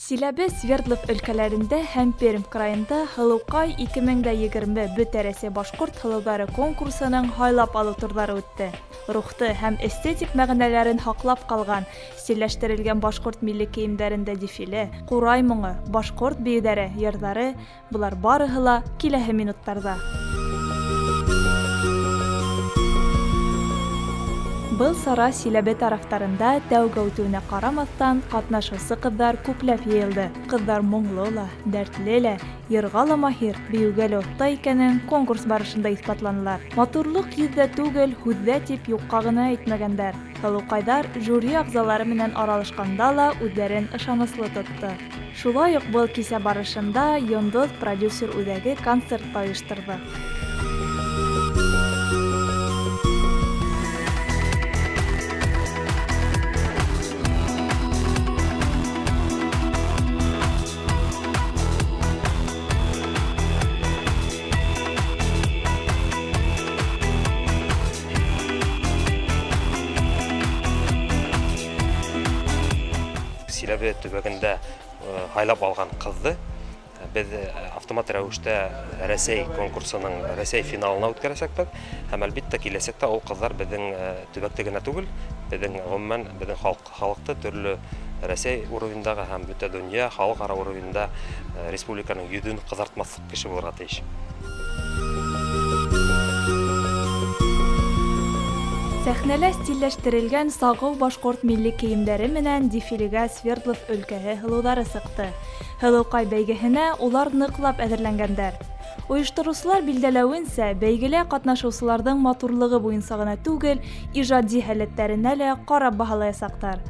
Силәбе, Свердлов өлкәләрендә һәм Пермь краенда Һылыукай 2020 Бөтә Рәсәй башҡорт һылыуҙары конкурсының һайлап алыу турҙары үтте. Рухты һәм эстетик мәғәнәләрен һаҡлап ҡалған, стильләштерелгән башҡорт милли кейемдәрендә дефиле, ҡурай моңо, башҡорт бейеүҙәре, йырҙары, Болар барыһы ла киләһе минуттарда. Был сара Силәбе тарафтарында тәүге үтеүенә ҡарамаҫтан, ҡатнашыусы ҡыҙҙар күпләп йыйылды. Ҡыҙҙар моңло ла, дәртле лә, йырға ла маһир, бейеүгә лә оҫта икәнен конкурс барышында иҫбатланылар. Матурлыҡ йөҙҙә түгел, һүҙҙә тип юҡҡа ғына әйтмәгәндәр. Һылыуҡайҙар жюри ағзалары менән аралашҡанда ла үҙҙәрен ышаныслы тотто. Шулай уҡ был кисә барышында Йондоҙ продюсер үҙәге концерт та ойошторҙо. Силәбе төбәгендә һайлап алған ҡыҙҙы беҙ автомат рәүештә Рәсәй конкурсының Рәсәй финалына үткәрәсәкбеҙ. Һәм әлбиттә киләсәктә ул ҡыҙҙар беҙҙең төбәкте генә түгел, беҙҙең гомумән беҙҙең халык халыкты төрлө Рәсәй уровеньдагы һәм бөтә дөнья халыкара уровеньда республиканың йөҙөн ҡыҙартмаҫлыҡ кеше булырға тейеш. Сәхнәлә стильләштерелгән сағыу башҡорт милли кейемдәре менән дефилегә Свердлов өлкәһе һылыуҙары сыҡты. Һылыуҡай бәйгеһенә улар ныҡлап әҙерләнгәндәр. Ойоштороусылар билдәләүенсә, бәйгелә ҡатнашыусыларҙың матурлығы буйынса ғына түгел, ижади һәләттәренә лә ҡарап баһалаясаҡтар.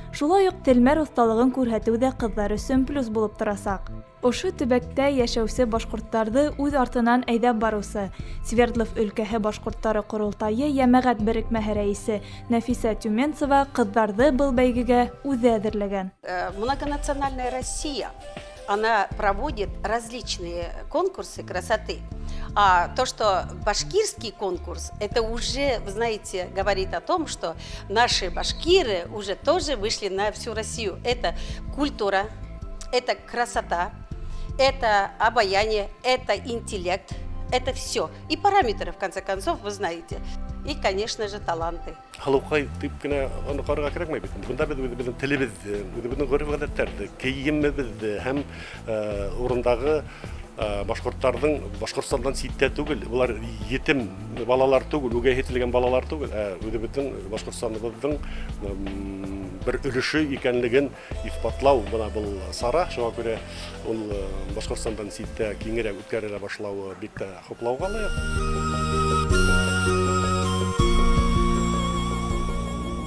Шулай уҡ телмәр оҫталығын күрһәтеү ҙә ҡыҙҙар өсөн плюс булып торасаҡ. Ошо төбәктә йәшәүсе башҡорттарҙы үҙ артынан әйҙәп барыусы, Свердлов өлкәһе башҡорттары ҡоролтайы йәмәғәт берекмәһе рәйесе Нәфисә Тюменцева ҡыҙҙарҙы был бәйгегә үҙе әҙерләгән. Многонациональная Россия, она проводит различные конкурсы красоты. А то, что башкирский конкурс, это уже, вы знаете, говорит о том, что наши башкиры уже тоже вышли на всю Россию. Это культура, это красота, это обаяние, это интеллект, это все. И параметры, в конце концов, вы знаете. И, конечно же, таланты. Һылыуҡай дип кенә аны ҡарарға кәрәкмәй бит. Бында беҙ үҙебеҙҙең телебеҙҙе, үҙебеҙҙең ғөрөф-ғәҙәттәрҙе, кейемебеҙҙе һәм урындағы башҡорттарҙың Башҡортостандан ситтә түгел, улар етем балалар түгел, үгәй ителгән балалар түгел, ә үҙебеҙҙең Башҡортостаныбыҙҙың бер өлөшө икәнлеген иҫбатлау бына был сара. Шуңа күрә ул Башҡортостандан ситтә киңерәк үткәрелә башлауы бик тә хуплауға лайыҡ.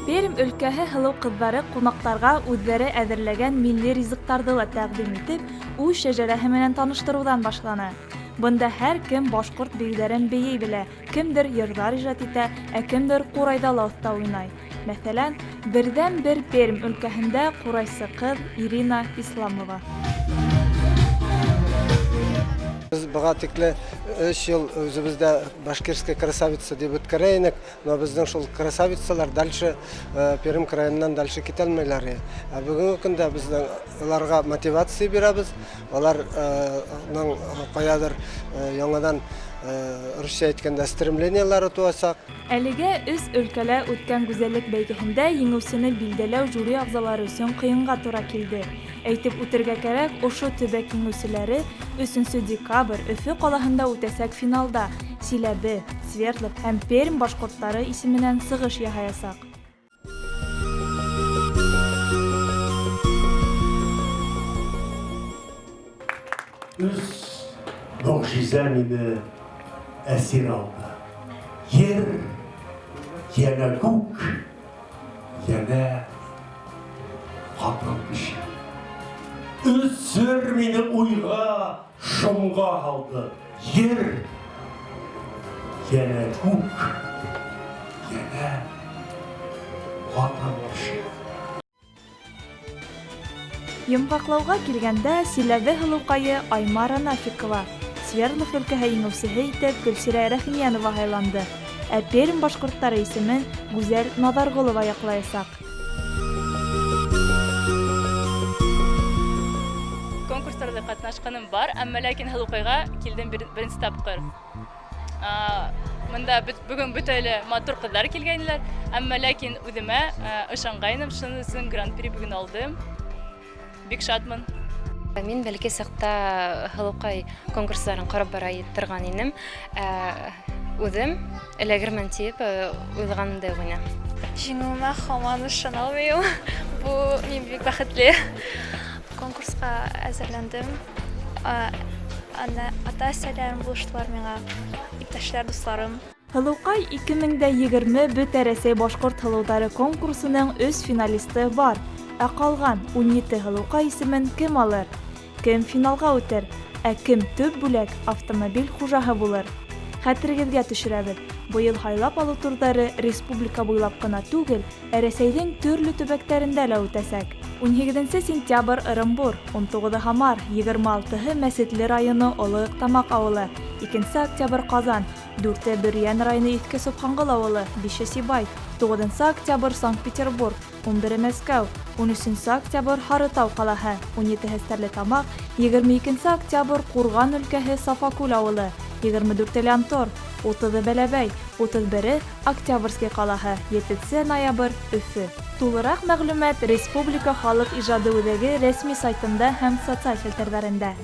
Пермь өлкәһе һылыу ҡыҙҙары ҡунаҡтарға үҙҙәре әҙерләгән милли ризыҡтарҙы ла тәҡдим итеп, үҙ шәжәрәһе менән таныштырыуҙан башланы. Бында һәр кем башҡорт бейеүҙәрен бейей белә, кемдер йырҙар ижад итә, ә кемдер ҡурайҙа ла оҫта уйнай. Мәҫәлән, берҙән-бер Пермь өлкәһендә ҡурайсы ҡыҙ Ирина Исламова. Без быға тикле өс ел үзебездә Башкирская красавица дип үткәрә инек, но безнең шул красавицалар дальше Пермь краеннан дальше китә алмыйлар. Ә бүгенге көндә безнең аларга мотивация бирәбез, аларның каядыр яңадан русча әйткәндә стремлениелары туачак. Әлегә өс өлкәлә үткән гүзәллек бәйгеһендә еңеүсене билдәләү жюри ағзалары өсөн ҡыйынға тура килде. Әйтеп үтергә кәрәк, ошо төбәк еңеүселәре 3 декабрь Өфө ҡалаһында үтәсәк финалда Силәбе, Свердлов һәм Пермь башҡорттары исеменән сығыш яһаясаҡ. Өс могжизә мине әсир алды. Ер, янә күк, янә хатын кеше. Өс сер мине уйға, шомға һалды. Ер, янә күк, янә хатын кеше. Йомғаҡлауға килгәндә, Силәбе һылыуҡайы Аймара Нафиҡова, Свердлов өлкәһе еңеүсеһе итеп Гөлсирә Рәхимйәнова һайланды, ә Пермь башҡорттары исемен Гүзәл Наҙарғолова яҡлаясаҡ. Ҡатнашҡаным бар, әммә ләкин Һылыуҡайға килдем беренсе тапҡыр. Мында бөгөн бөтә лә матур ҡыҙҙар килгәйнеләр, әммә ләкин үҙемә ышанғайным, шуның өсөн гран-при бөгөн алдым. Бик шатмын. Мин бәләкәй саҡта Һылыуҡай конкурстарын ҡарап бара торған инем. Үҙем эләгермен тип уйлағаным да юҡ ине. Җиңүемә һаман ышана алмыйм. Бу мин бик бәхетле. Конкурска әзерләндем. Ата-әсәләрем булыштылар миңа, иптәшләр, дусларым. Һылыуҡай 2020 Бөтә Рәсәй башҡорт һылыуҙары конкурсының өс финалисты бар. Ә ҡалған 17 һылыуҡай исемен кем алыр? Кем финалға үтер? Ә кем төп бүләк автомобиль хужаһы булыр? Хәтерегеҙгә төшөрәбеҙ. Быйыл һайлап алыу турҙары республика буйлап ҡына түгел, ә Рәсәйҙең төрлө төбәктәрендә лә үтәсәк. 18 сентябрь Ырымбур, 19 Һамар, 26 Мәсетле районы Оло Ыҡтамаҡ ауылы, 2 октябрь Ҡазан, 4 Бөрйән районы Иҫке Собханғол ауылы, 5 Сибай, 9 октябрь Санкт-Петербург, 11 Мәскәү, 13 октябрь Һарытау ҡалаһы, 17 Стәрлетамаҡ, 22 октябрь Ҡурған өлкәһе Сафакүл ауылы, 24 Лянтор, 30 Бәләбәй, 31 Октябрьский ҡалаһы, 7 ноябрь Өфө. Тулыраҡ мәғлүмәт Республика халыҡ ижады үҙәге рәсми сайтында һәм социаль селтәрҙәрендә.